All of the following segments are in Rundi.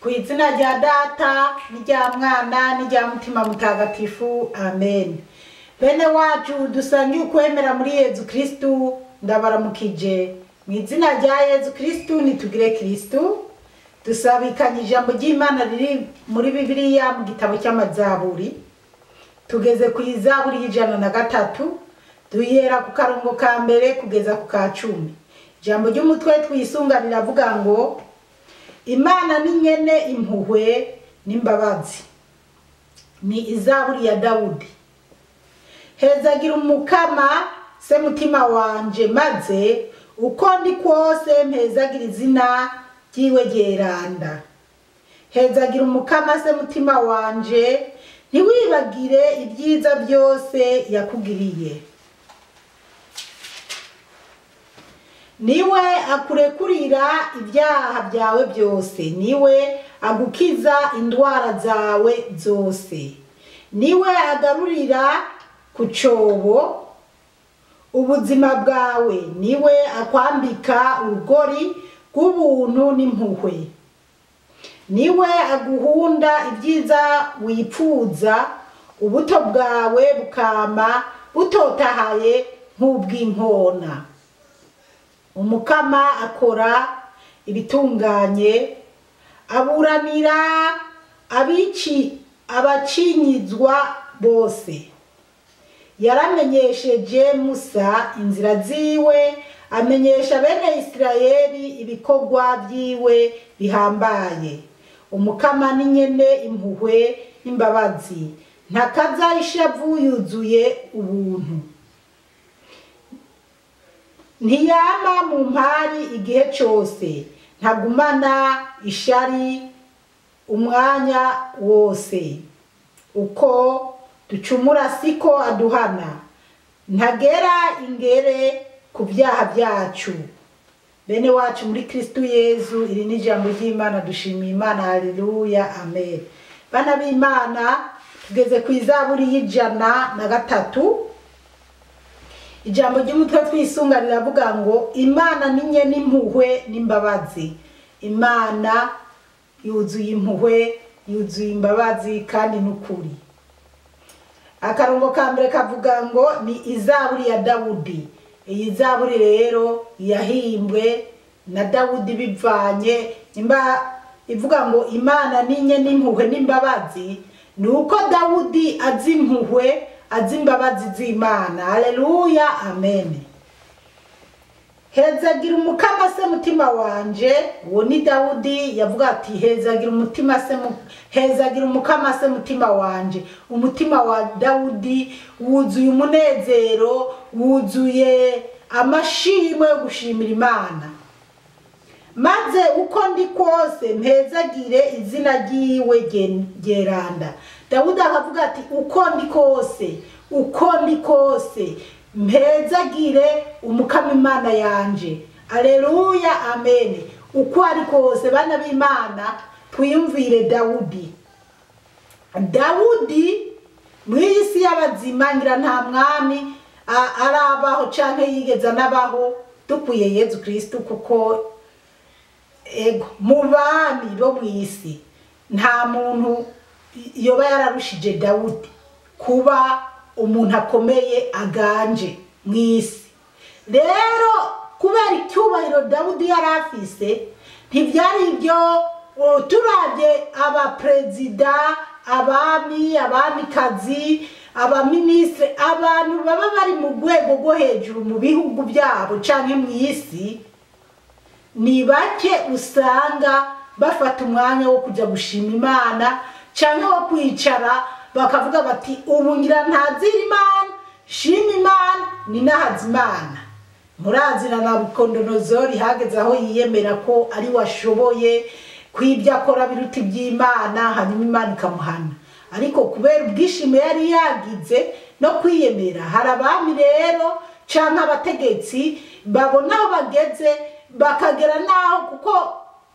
Ku izina rya Data n'irya Mwana n'irya Mutima Mutagatifu, amen. Bene wacu dusangiye ukwemera muri Yezu Kristu, ndabaramukije mu izina rya Yezu Kristu. Nitugire Kristu. Dusabikanye ijambo ry'Imana riri muri Bibiliya mu gitabo cy'Amazaburi. Tugeze ku izaburi y'103, duhera ku karongo ka mbere kugeza ku ka 10. Ijambo ry'umutwe twisunga riravuga ngo: Imana ni nyene impuhwe n'imbabazi. Ni izaburi ya Dawudi. Hezagira Umukama se mutima wanje, maze uko ndi kwose mpezagira izina ryiwe ryeranda. Hezagira Umukama se mutima wanje, ntiwibagire ibyiza byose yakugiriye. Niwe akurekurira ibyaha byawe byose, niwe agukiza indwara zawe zose, niwe agarurira ku cyobo ubuzima bwawe, niwe akwambika urugori rw'ubuntu n'impuhwe, niwe aguhunda ibyiza wipfuza, ubuto bwawe bukama butotahaye nk'ubw'inkona. Umukama akora ibitunganye, aburanira abacinyizwa bose. Yaramenyesheje Musa inzira ziwe, amenyesha bene Isirayeli ibikorwa byiwe bihambaye. Umukama ni nyene impuhwe n'imbabazi, ntakaza ishavu, yuzuye ubuntu. Ntiyama mu mpari igihe cyose, ntagumana ishari umwanya wose. Uko ducumura siko aduhana, ntagera ingere ku byaha byacu. Bene wacu muri Kristu Yezu, iri ni ijambo ry'Imana. Dushimiye Imana, haleluya, amen. Bana b'Imana, tugeze ku izaburi y'103. Ijambo ry'umutwe twisunga riravuga ngo: Imana ni nyene impuhwe n'imbabazi. Imana yuzuye impuhwe, yuzuye imbabazi kandi n'ukuri. Akarongo ka mbere kavuga ngo ni izaburi ya Dawudi. Iyi zaburi rero yahimbwe na Dawudi bivanye imba ivuga ngo Imana ni nyene impuhwe n'imbabazi, ni uko Dawudi azi impuhwe, azi imbabazi z'Imana. Haleluya, amen. Hezagira Umukama se mutima wanje. Uwo ni Dawudi yavuga ati: hezagira umutima se, hezagira Umukama se mutima wanje. Umutima wa Dawudi wuzuye umunezero, wuzuye amashimwe yo gushimira Imana. Maze uko ndi kose mpezagire izina ryiwe ryeranda. Dawudi akavuga ati: uko ndi kose, uko ndi kose mpezagire Umukama Imana yanje. Aleluya, amen. Uko ari kose, bana b'Imana, twiyumvire Dawudi. Dawudi mw'iyi si y'abazima ngira nta mwami arabaho canke yigeze anabaho dukwiye Yezu Kristu, kuko ego mu bami bo mw'isi nta muntu yoba yararushije Dawudi kuba umuntu akomeye aganje mw'isi. Rero kubera icyubahiro Dawudi yari afise, ntibyari ibyo turabye abaperezida, abami, abamikazi, abaminisitiri, abantu baba bari mu rwego rwo hejuru mu bihugu byabo canke mw'isi, ni bake usanga bafata umwanya wo kujya gushima Imana canke wo kwicara bakavuga bati: ubu ngira ntazira Imana, shima Imana, ni nahaza Imana. Murazi na Nabukodonozori hageze aho yiyemera ko ari washoboye kwibyo akora biruta iby'Imana, hanyuma Imana ikamuhana. Ariko kubera ubwishime yari yagize no kwiyemera, hari abami rero canke abategetsi babona aho bageze bakagera naho, kuko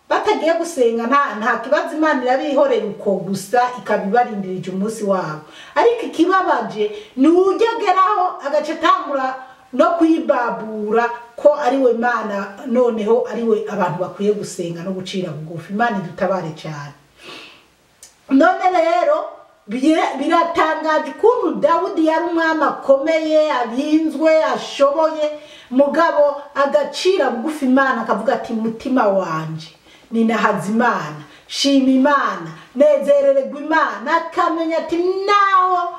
batagiye gusenga nta kibazo, Imana irabihorera uko gusa ikabibarindirije umunsi wabo. Ariko ikibabaje ni ujya ageraho agace atangura no kwibabura ko ariwe Mana, noneho ariwe abantu bakwiye gusenga no gucira bugufi. Imana idutabare cyane. None rero biratangaje ukuntu Dawudi yari umwami akomeye, arinzwe, ashoboye, mugabo agacira bugufi Imana, akavuga ati mutima wanje ninahaza Imana, shima Imana, nezerererwa Imana, akamenya ati naho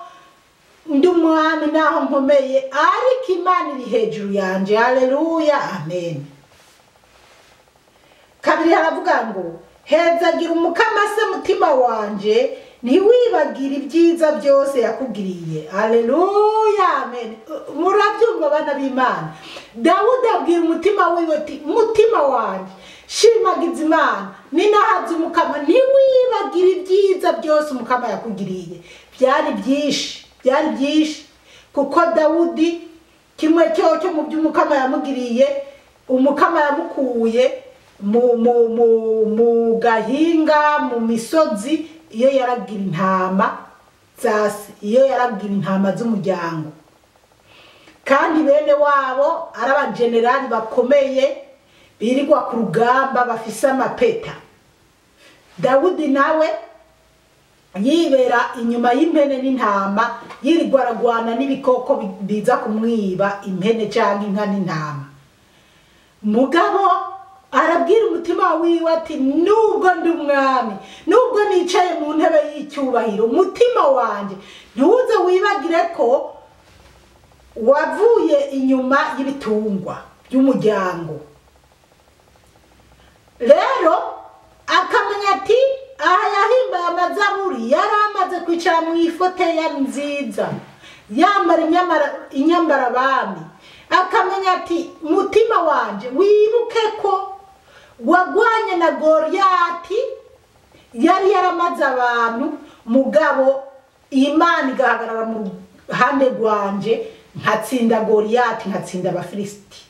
ndi umwami, naho nkomeye, ariko Imana iri hejuru yanje. Haleluya, amen. Kabiri haravuga ngo hezagira Umukama se mutima wanje, ntiwibagire ibyiza byose yakugiriye. Haleluya, amen. Murabyumva bana b'Imana? Dawudi abwira umutima wiwe ati mutima wanje shimagiza Imana, ninahaza Umukama, ntiwibagire ibyiza byose Umukama yakugiriye. Byari byinshi, byari byinshi, kuko Dawudi kimwe cyo mu by'Umukama yamugiriye, Umukama yamukuye mu gahinga, mu misozi, iyo yaragira intama zasi, iyo yaragira intama z'umuryango. Kandi bene wabo ari abagenerali bakomeye birirwa ku rugamba bafise amapeta. Dawudi nawe yibera inyuma y'impene n'intama, yirirwa aragwana n'ibikoko biza kumwiba impene cyangwa inka n'intama. Mugabo arabwira umutima wiwe ati nubwo ndi umwami, nubwo nicaye mu ntebe y'icyubahiro, umutima wanje ntuze wibagire ko wavuye inyuma y'ibitungwa by'umuryango. Rero akamenya ati aha yahimbaye amazaburi, yari amaze kwicara mu ifoteya nziza, yambara inyambara abami. Akamenya ati mutima wanje wibuke ko wagwanye na Goriyati, yari yaramaze abantu, mugabo Imana igahagarara mu ruhande rwanje, nkatsinda Goriyati, nkatsinda Abafilisiti.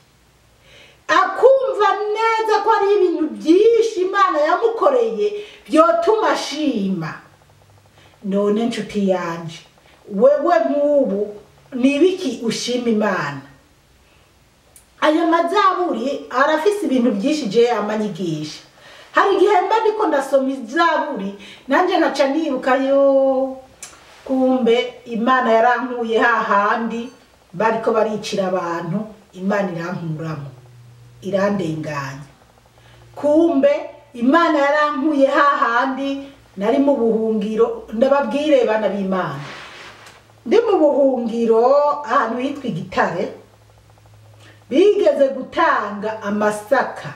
Akumva neza ko ari ibintu byinshi Imana yamukoreye byotuma ashima. None nshuti yanje, wewe nk'ubu ni ibiki ushima Imana? Ayo mazaburi arafise ibintu byinshi je amanyigisha. Hari igihe mba ndiko ndasoma izaburi, nanje nkaca nibuka yo kumbe Imana yarankuye hahandi bariko baricira abantu, Imana irankuramo, irandenganya. Kumbe Imana yarankuye hahandi nari mu buhungiro. Ndababwire bana b'Imana, ndi mu buhungiro ahantu hitwa Igitare, bigeze gutanga amasaka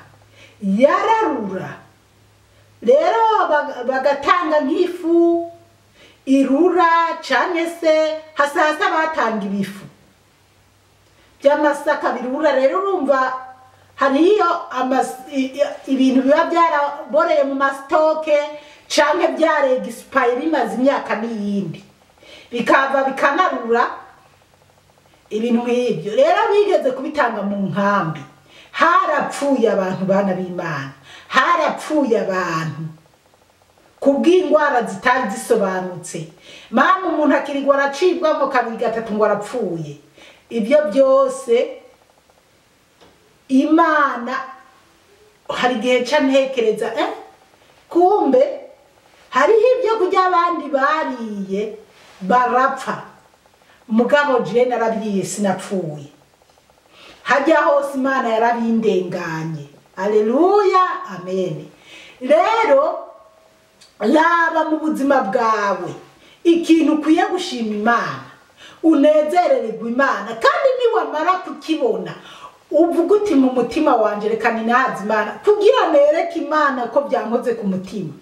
yararura. Rero bagatanga nk'ifu irura, canke se hasasa batanga ibifu by'amasaka birura. Rero urumva hariyo ibintu biba byaraboreye mu masitoke canke byaregispaye bimaze imyaka n'iyindi, bikava bikanarura, ibintu nk'ibyo. Rero bigeze kubitanga mu nkambi, harapfuye abantu bana b'Imana, harapfuye abantu kubw'indwara zitari zisobanutse. Mama umuntu akirirwa aracibwamo kabiri gatatu ngo arapfuye. Ibyo byose Imana hari igihe nca ntekereza kumbe hariho ibyo kurya abandi bariye barapfa, mugabo je narabiriye sinapfuye. Hajya hose Imana yarabindenganye. Haleluya, amen. Rero laba mu buzima bwawe ikintu ukwiye gushima Imana, unezerererwe Imana, kandi niwamara kukibona uvuga uti mu mutima wanje reka ninahaze Imana, kugira nereke Imana ko byankoze ku mutima.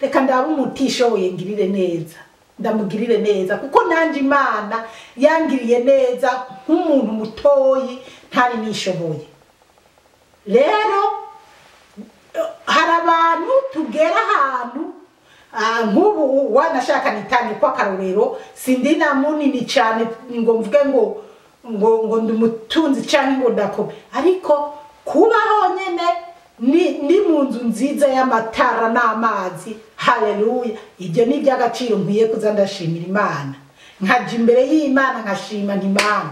Reka ndabe umutishoboye ngirire neza, ndamugirire neza, kuko nanje Imana yangiriye neza nk'umuntu mutoyi ntari nishoboye. Rero hari abantu tugera ahantu nk'ubu wanashaka nitange kwa karorero, sindi na munini cyane ngo mvuge ngo ngo ndi umutunzi cyangwa ngo ndakome, ariko kuba honyene ni mu nzu nziza y'amatara n'amazi, haleluya, ibyo ni iby'agaciro nkwiye kuza ndashimira Imana, nkaja imbere y'Imana nkashima Imana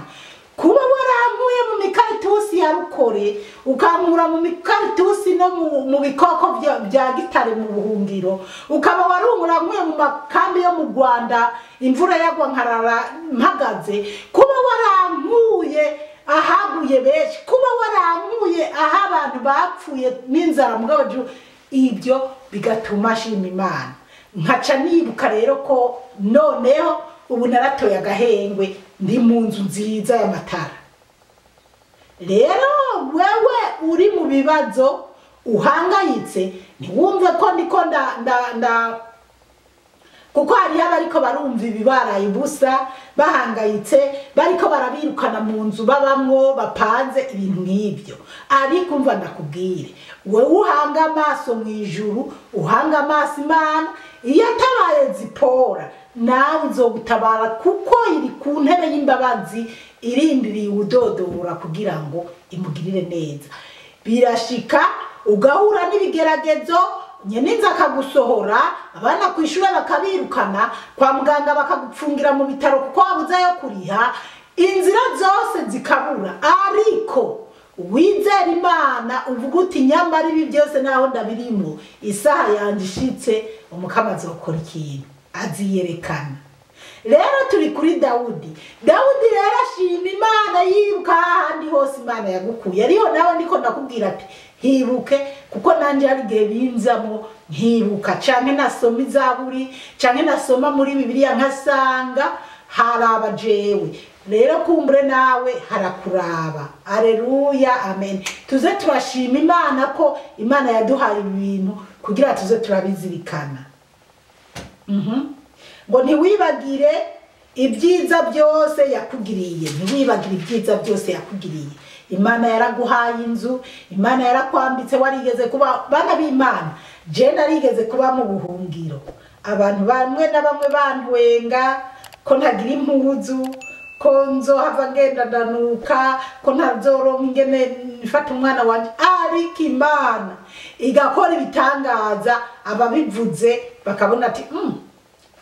kuba warankuye unkuye mu mikaritusi ya rukore, ukankura mu mikaritusi no mu bikoko bya gitare mu buhungiro, ukaba warunkurankuye mu makambi yo mu Rwanda imvura yagwa nkarara mpagaze, kuba warankuye ahaguye benshi, kuba warankuye aho abantu bapfuye n'inzara mugabo, ibyo bigatuma nshima Imana. Nkaca nibuka rero ko noneho ubu naratoye agahengwe, ndi mu nzu nziza y'amatara. Rero wewe uri mu bibazo uhangayitse, ntiwumve ko ndiko nda kuko hariho abariko barumva ibibaraye ubusa, bahangayitse, bariko barabirukana mu nzu babamwo, bapanze ibintu nk'ibyo. Ariko umva ndakubwire, wewe uhanga amaso mu ijuru, uhanga amaso Imana, iyo atabaye Zipora nawe izogutabara, kuko iri ku ntebe y'imbabazi irindiriye uwudodora kugira ngo imugirire neza. Birashika ugahura n'ibigeragezo, nyeninza akagusohora, abana ku ishuri bakabirukana, kwa muganga bakagupfungira mu bitaro kuko wabuze ayo kuriha, inzira zose zikabura. Ariko wizera Imana uvuga uti nyamara ibi byose naho ndabirimo, isaha yanjye ishitse Umukama azokora ikintu, aziyerekana. Rero turi kuri Dawudi. Dawudi rero ashima Imana, yibuka ahandi hose Imana yagukuye. Ariho nawe ndiko ndakubwira ati hibuke, kuko nanje hari igihe binzamo nkibuka, canke nasoma izaburi, canke nasoma muri Bibiliya nkasanga haraba jewe. Rero kumbure nawe harakuraba. Aleluya, amen. Tuze turashima Imana ko Imana yaduhaye ibintu kugira tuze turabizirikana. Ngo ntiwibagire ibyiza byose yakugiriye, ntiwibagire ibyiza byose yakugiriye. Imana yaraguhaye inzu, Imana yarakwambitse, warigeze kuba bana b'Imana. Je narigeze kuba mu buhungiro, abantu bamwe na bamwe bantwenga ko ntagira impuzu, ko nzohava ngenda ndanuka, ko ntazoronka ingene mfata umwana wanje. Ariko Imana igakora ibitangaza, ababivuze bakabona ati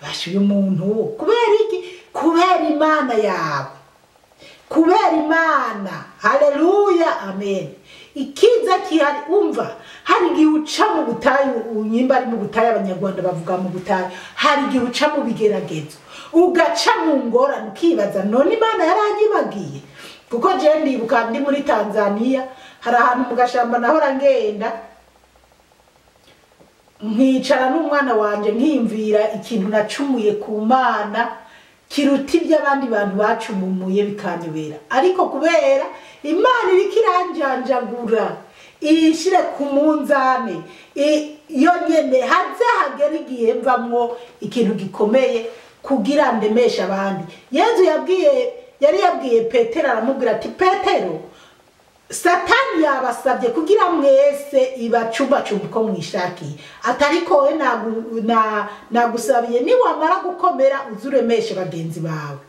basha uyu muntu kubera iki? Kubera Imana yawe, kubera Imana. Haleluya, amen. Ikiza kihari, umva hari igihe uca mu butayu, unyimba ari mu butayu, Abanyarwanda bavuga mu butayu, hari igihe uca mu bigeragezo, ugaca mu ngorane, ukibaza none Imana yaranyibagiye. Kuko je ndibuka ndi muri Tanzania, hari ahantu mu gashamba nahora ngenda nkicara n'umwana wanje, nkiyumvira ikintu nacumuye ku Mana kiruta iby'abandi bantu bacumumuye, bikanyobera. Ariko kubera Imana iriko iranjanjagura, ishire ku munzane iyo nyene, haze hagera igihe mvamwo ikintu gikomeye kugira ndemeshe abandi. Yezu yari yabwiye Petero, aramubwira ati Petero, Satani yabasabye kugira mwese ibacumba uko mwishakiye, atariko we nagusabiye niwamara gukomera uzuremeshe bagenzi bawe.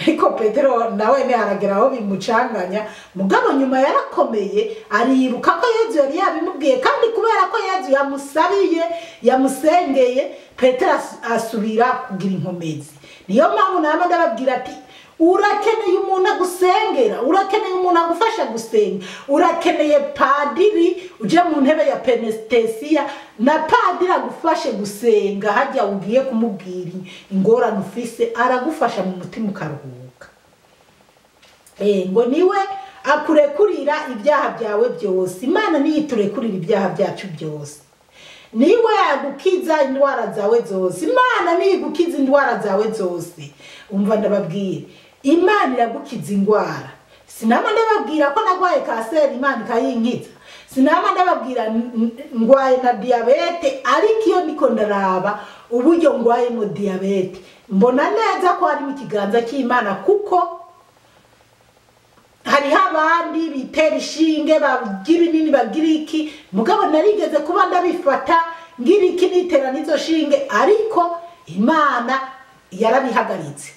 Ariko Petero nawe ne haragera aho bimucanganya, mugabo nyuma yarakomeye, aribuka ko Yezu yari yabimubwiye, kandi kubera ko Yezu yamusabiye, yamusengeye, Petero asubira kugira inkomezi. Niyo mpamvu nama ndababwira ati urakeneye umuntu agusengera, urakeneye umuntu agufasha gusenga, urakeneye padiri uje mu ntebe ya penitesiya, na padiri agufashe gusenga, hajya ugiye kumubwira ingorane ufise, aragufasha mu mutima ukaruhuka. Ngo niwe akurekurira ibyaha byawe byose. Imana niyo iturekurira ibyaha byacu byose. Niwe agukiza indwara zawe zose. Imana niyo igukiza indwara zawe zose. Umva ndababwira, Imana iragukiza indwara. Sinama ndababwira ko nagwaye kanseri Imana ikayinkiza. Sinama ndababwira ngwaye na diyabete, ariko iyo niko ndaraba uburyo ngwayemo diyabete, mbona neza ko harimo ikiganza cy'Imana, kuko hariho abandi bitera ishinge, bagira ibinini, bagira iki, mugabo narigeze kuba ndabifata ngira iki nitera n'izo shinge, ariko Imana yarabihagaritse.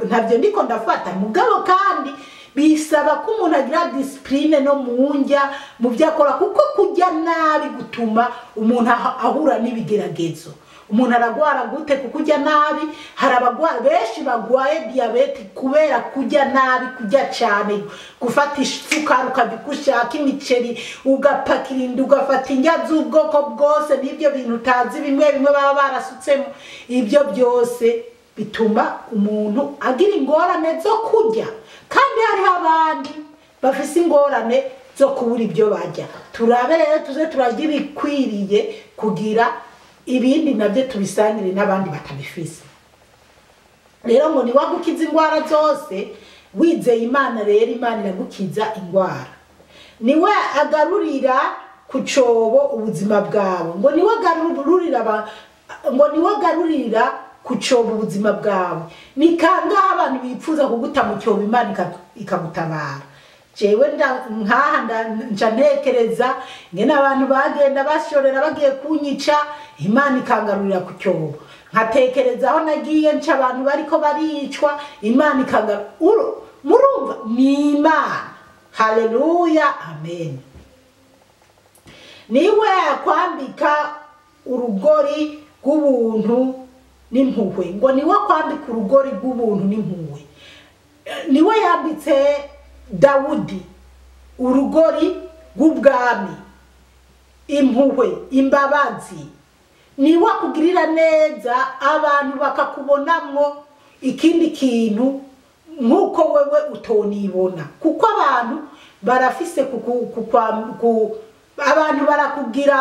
Ntabyo ndiko ndafata. Mugabo kandi bisaba ko umuntu agira discipline no mu ndya, mu byo akora, kuko kurya nabi gutuma umuntu ahura n'ibigeragezo. Umuntu aragwara gute? Kuko urya nabi. Hari abagwara benshi bagwaye diyabete kubera kurya nabi, kurya cyane, gufata isukari ukajya uko ushaka, imiceri ugapakira inda, ugafata indya z'ubwoko bwose, n'ibyo bintu utazi bimwe bimwe baba barasutsemo. Ibyo byose bituma umuntu agira ingorane zo kurya, kandi hariho abandi bafise ingorane zo kubura ibyo barya. Turabe rero tuze turarya ibikwiriye kugira ibindi nabyo tubisangire n'abandi batabifise. Rero ngo niwagukiza indwara zose, wizeye Imana rero Imana iragukiza indwara. Niwe agarurira ku cobo ubuzima bwawe, ngo niwe agarurira ngo niwe agarurira ku cobo ubuzima bwawe. Ni kangahe abantu bipfuza kuguta mu cyobo Imana ikagutabara? Jewe nkaha nca ntekereza ngene abantu bagenda bashorera bagiye kunyica, Imana ikangarurira ku cyobo. Nkatekereza aho nagiye nca abantu bariko baricwa, Imana ikangarura. Murumva ni Imana. Haleluya, amen. Niwe akwambika urugori rw'ubuntu n'impuhwe, ngo niwe akwambika urugori rw'ubuntu n'impuhwe. Niwe yambitse Dawudi urugori rw'ubwami, impuhwe, imbabazi. Niwe akugirira neza abantu bakakubonamwo ikindi kintu nk'uko wewe utonibona, kuko abantu barafise abantu barakugira,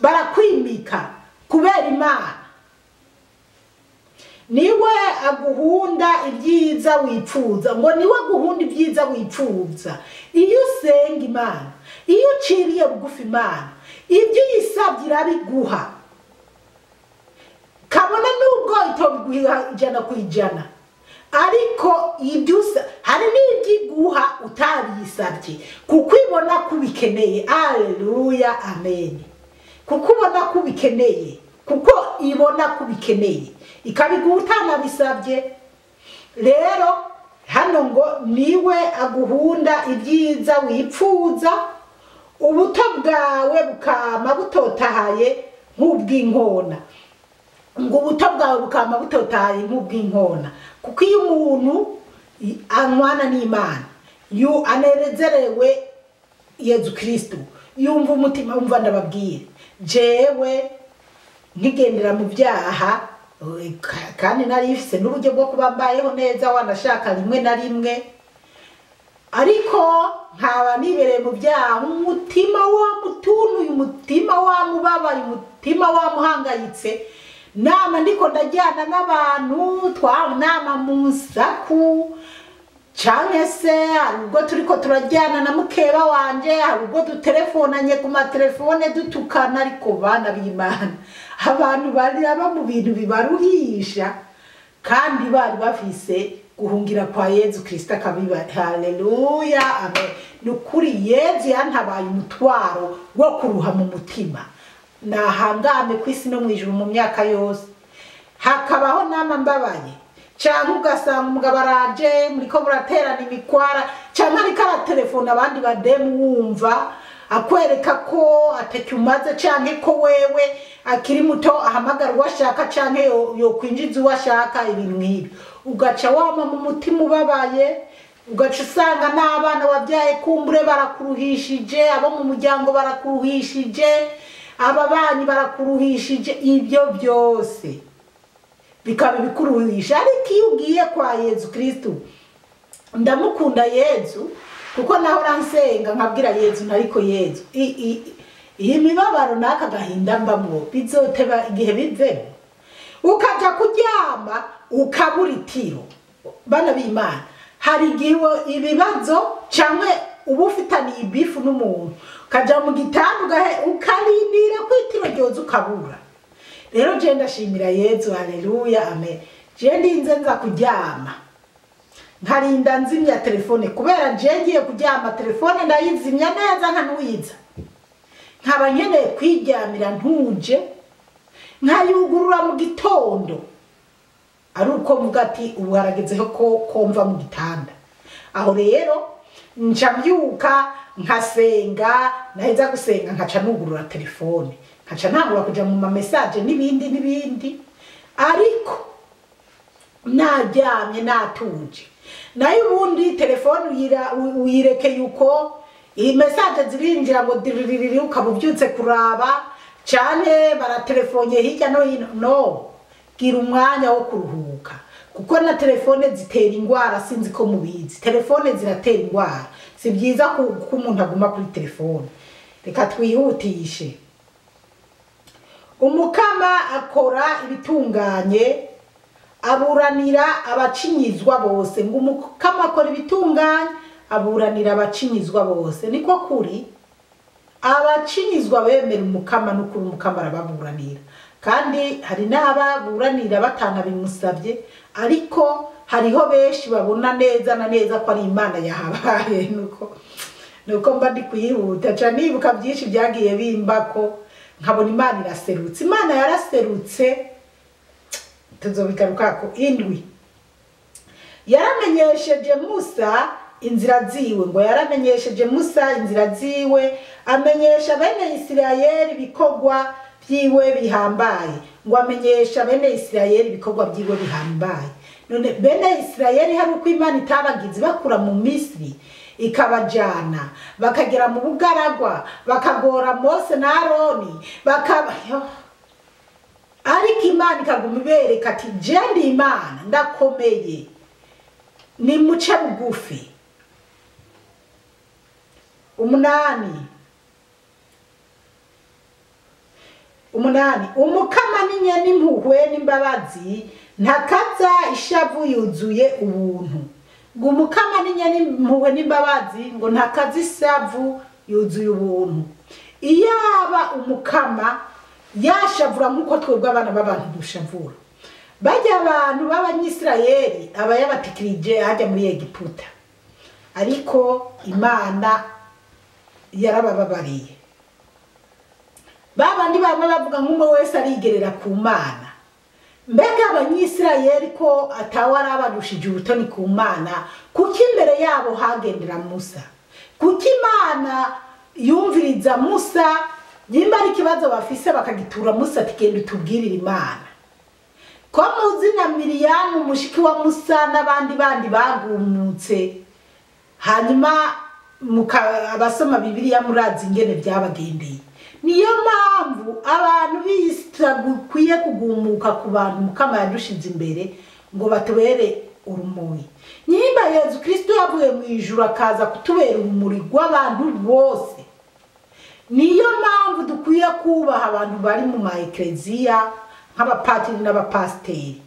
barakwimika kubera Imana. Niwe aguhunda ibyiza wipfuza, ngo niwe aguhunda ibyiza wipfuza. Iyo usenga Imana, iyo uciriye bugufi Imana, ibyo uyisabye irabiguha, kabone nubwo itobiguha 100%, ariko ibyo hari n'ibyiguha utabisabye, kuko ibona ko ubikeneye. Haleluya, amen. Kuko ubona ko ubikeneye, kuko ibona ko ubikeneye, ikabiguha utanabisabye. Rero hano ngo niwe aguhunda ibyiza wipfuza, ubuto bwawe bukama butotahaye nk'ubw'inkona. Ngo ubuto bwawe bukama butotahaye nk'ubw'inkona, kuko iyo umuntu anywana n'Imana, yu anezerewe Yezu Kristo, yumva umutima. Umva ndababwira, jewe nkigendera mu byaha, kandi narifise n'uburyo bwo kuba mbayeho neza, wanashaka rimwe na rimwe, ariko nkaba nibereye mu byaha, umutima wamutunuye, umutima wamubabaye, umutima wamuhangayitse. Nama ndiko ndajyana n'abantu, twanama mu nsaku, canke se hari ubwo turiko turajyana na mukeba wanje, hari ubwo dutelefonanye ku matelefone dutukana. Ariko bana b'Imana, abantu baraba mu bintu bibaruhisha, kandi bari bafise guhungira kwa Yezu Kristo akabiba. Haleluya, amen. Nukuri Yezu yantabaye umutwaro wo kuruha mu mutima, nahangame ku isi no mu ijuru mu myaka yose. Hakabaho nama mbabaye, canke ugasanga umugabo araje muriko muraterana imikwara, canke ariko aratelefona abandi bademu, wumva akwereka ko atacyumaze, canke ko wewe akiri muto ahamagara uwo ashaka, canke yokwinjiza uwo ashaka, ibintu nk'ibyo. Ugaca wama mu mutima ubabaye, ugaca usanga n'abana wabyaye kumbure barakuruhishije, abo mu muryango barakuruhishije, ababanyi barakuruhishije, ibyo byose bikaba bikuruhisha. Ariko iyo ugiye kwa Yezu Kristo, ndamukunda Yezu kuko nahora nsenga nkabwira Yezu, ariko Yezu iyi mibabaro n'aka gahinda mbamwo bizoteba igihe bivemo. Ukaja kuryama ukabura itiro. Bana b'Imana, hari igihe ibibazo canke uba ufitaniye ibifu n'umuntu, ukaja mu gitanda ukarindira ko itiro ryoza ukabura. Rero je ndashimira Yezu, haleluya, amen. Je ndinze nza kuryama, nkarinda nzimya telefone, kubera je ngiye kuryama telefone ndayizimya neza nkanuyiza, nkaba nkeneye kwiryamira ntuje, nkayugurura mu gitondo ari uko mvuga ati ubu haragezeho ko komva mu gitanda. Aho rero nca mbyuka nkasenga, naheza gusenga nkaca nugurura telefone. Nkaca ntangura kuja mu ma message n'ibindi n'ibindi, ariko naryamye natuje. Nayo ubundi telefone uyirekeye uko, iyi message zirinjira ngo diririri, ukaba ubyutse kuraba cyane, baratelefonye hirya no hino. No gira umwanya wo kuruhuka, kuko na telefone zitera ingwara. Sinzi ko mubizi, telefone ziratera ingwara. Si byiza ko umuntu aguma kuri telefone. Reka twihutishe. Umukama akora ibitunganye, aburanira abacinyizwa bose. Ngo umukama akora ibitunganye, aburanira abacinyizwa bose. Niko kuri, abacinyizwa bemera umukama, n'ukuri umukama arababuranira. Kandi hari n'ababuranira batanabimusabye, ariko hariho benshi babona neza na neza ko ari Imana yahabaye. Nuko mba ndi kuyihuta, nca nibuka byinshi byagiye bimbako, nkabona Imana iraserutse. Imana yaraserutse, tuzobigarukako. 7, yaramenyesheje Musa inzira ziwe. Ngo yaramenyesheje Musa inzira ziwe, amenyesha bene Isirayeli ibikorwa byiwe bihambaye. Ngo amenyesha bene Isirayeli ibikorwa byiwe bihambaye. None bene Isirayeli hari uko Imana itabagize bakura mu Misiri, ikabajana bakagera mu bugaragwa, bakagora Mose na Aroni, bakaba, ariko Imana ikaguma ibereka ati je ndi Imana, ndakomeye, nimuce bugufi. 8, umukama n'impuhwe n'imbabazi, ntakaza ishavu, yuzuye ubuntu. Ngo umukama n'impuhwe n'imbabazi, ngo ntakaza ishavu, yuzuye ubuntu. Iyaba umukama yashavura nk'uko twebwe abana b'abantu dushavura, bajya abantu b'Abanyisirayeli aba yabatikirije hajya muri Egiputa, ariko Imana yarabababariye. Babandi baba bavuga nk'umwe wese arigerera ku Mana. Mbega Abanyisirayeli ko atawe arabarushije ubutoni ku Mana, kuko imbere yabo hagendera Musa? Kuko Imana yumviriza Musa, nimba ari ikibazo bafise bakagitura Musa, ati genda utubwirire Imana. Ko muzi na Miriyamu mushiki wa Musa n'abandi bandi bagumutse, hanyuma abasoma Bibiliya murazi ingene byabagendeye. Niyo mpamvu abantu b'isi kugumuka ku bantu Mukama yadushize imbere ngo batubere urumuri. Nimba Yezu Kristo yavuye mu ijuru akaza kutubera urumuri rw'abantu bose, niyo mpamvu dukwiye kubaha abantu bari mu ma ekleziya nk'abapatiri n'abapasiteri,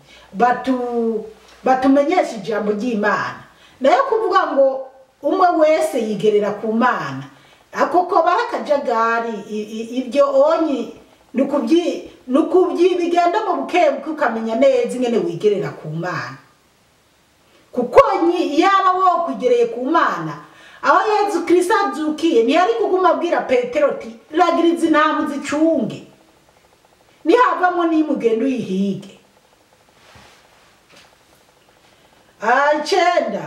batumenyesha ijambo ry'Imana. Nayo kuvuga ngo umwe wese yigerera ku Mana, ako ko barakajagari. Ibyo onyi nukubyi bigenda mu bukebuke, ukamenya neza ingene wigerera ku Mana. Kuko yaba wokwigereye ku Mana aho Yezu Kristo azukiye, ntiyari kuguma abwira Petero ati ragiriza intama uzicunge, nihavamwo nimugende uyihige. 9,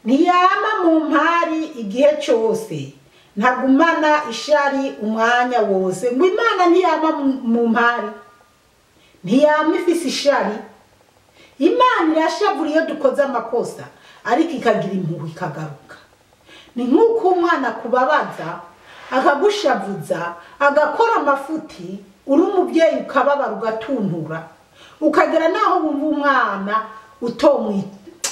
ntiyama mu mpari igihe cyose, ntagumana ishari umwanya wose. Ngo Imana ntiyama mu mpari, ntiyama ifise ishari. Imana irashavura iyo dukoze amakosa, ariko ikagira impuhwe ikagaruka. Ni nk'uko umwana akubabaza, akagushavuza, agakora amafuti, uri umubyeyi ukababara, ugatuntura, ukagera naho wumva umwana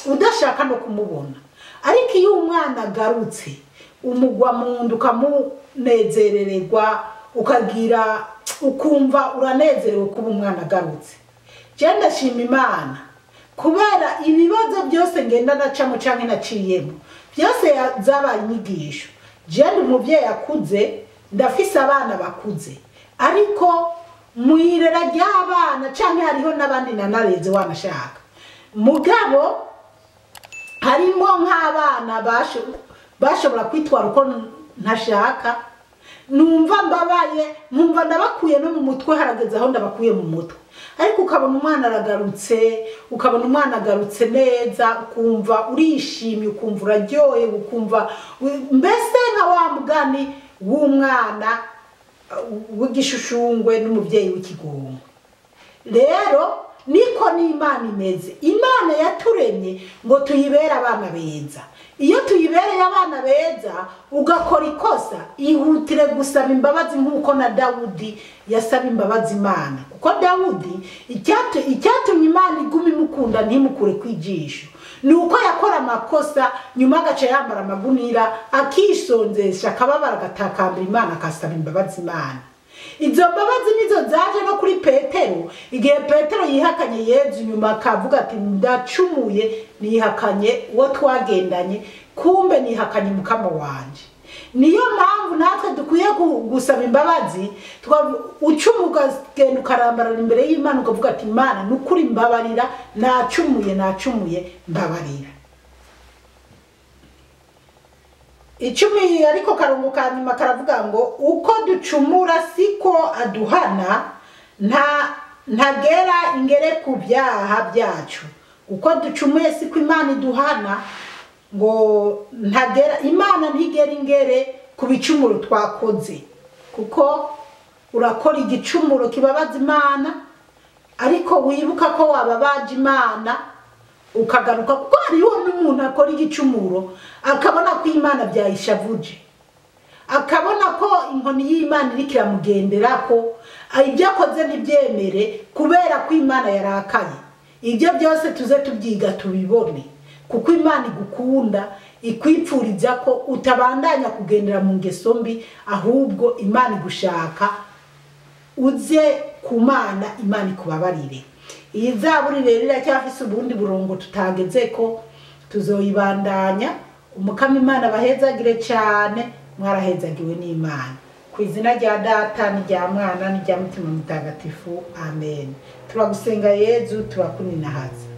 udashaka no kumubona. Ariko iyo umwana agarutse, umugwa mu nda, ukamunezerererwa, ukagira ukumva uranezerewe kuba umwana agarutse. Je ndashima Imana kubera ibibazo byose ngenda nacamo canke naciyemo, byose zabaye inyigisho. Je ndi umuvyeyi akuze, ndafise abana bakuze, ariko mwirera ry'abana canke hariho n'abandi nanareze wanashaka, mugabo harimo nk'abana bashobora kwitwara uko ntashaka, numva mbabaye, nkumva ndabakuye no mu mutwe, harageze aho ndabakuye mu mutwe. Ariko ukabona umwana aragarutse, ukabona umwana agarutse neza, ukumva urishimye, ukumva uraryohewe, ukumva mbese nka wa mugani w'umwana w'igishushungwe n'umuvyeyi w'ikigongwe. Rero niko n'Imana imeze. Imana yaturemye ngo tuyibere abana beza. Iyo tuyibereye abana beza ugakora ikosa, ihutire gusaba imbabazi nk'uko na Dawudi yasaba imbabazi Imana. Kuko Dawudi icyatumye Imana iguma imukunda ntimukure kwijisho ni uko yakora amakosa, nyuma agaca yambara amagunira, akisonzesha, akababara, agatakambira Imana, akasaba imbabazi Imana. Izo mbabazi nizo zaje no kuri Petero igihe Petero yihakanye Yezu, nyuma akavuga ati ndacumuye, nihakanye uwo twagendanye, kumbe nihakanye mukama wanje. Niyo mpamvu natwe dukwiye gusaba imbabazi. Ucumuye ukagenda ukarambarara imbere y'Imana ukavuga ati Imana nukuri mbabarira, nacumuye, nacumuye, mbabarira. 10 ariko karongo ka nyuma karavuga ngo uko ducumura siko aduhana, ntagera ingere ku byaha byacu. Uko ducumuye siko Imana iduhana, ngo ntagera, Imana ntigera ingere ku bicumuro twakoze. Kuko urakora igicumuro kibabaza Imana, ariko wibuka ko wababaje Imana ukagaruka. Kuko hariho n'umuntu akora igicumuro akabona ko Imana byayishavuje, akabona ko inkoni y'Imana iriko iramugenderako, ibyo akoze ntibyemere kubera ko Imana yarakaye. Ibyo byose tuze tubyiga tubibone, kuko Imana igukunda, ikwipfuriza ko utabandanya kugendera mu ngeso mbi, ahubwo Imana igushaka uze ku Mana, Imana ikubabarire. Iyi zaburi rero iracyafise ubundi burongo tutagezeko, tuzoyibandanya. Umukama Imana abahezagire cyane, mwarahezagiwe n'Imana. Ku izina rya Data n'irya Mwana n'irya Mutima Mutagatifu, amen. Turagusenga Yezu, turakuninahaza.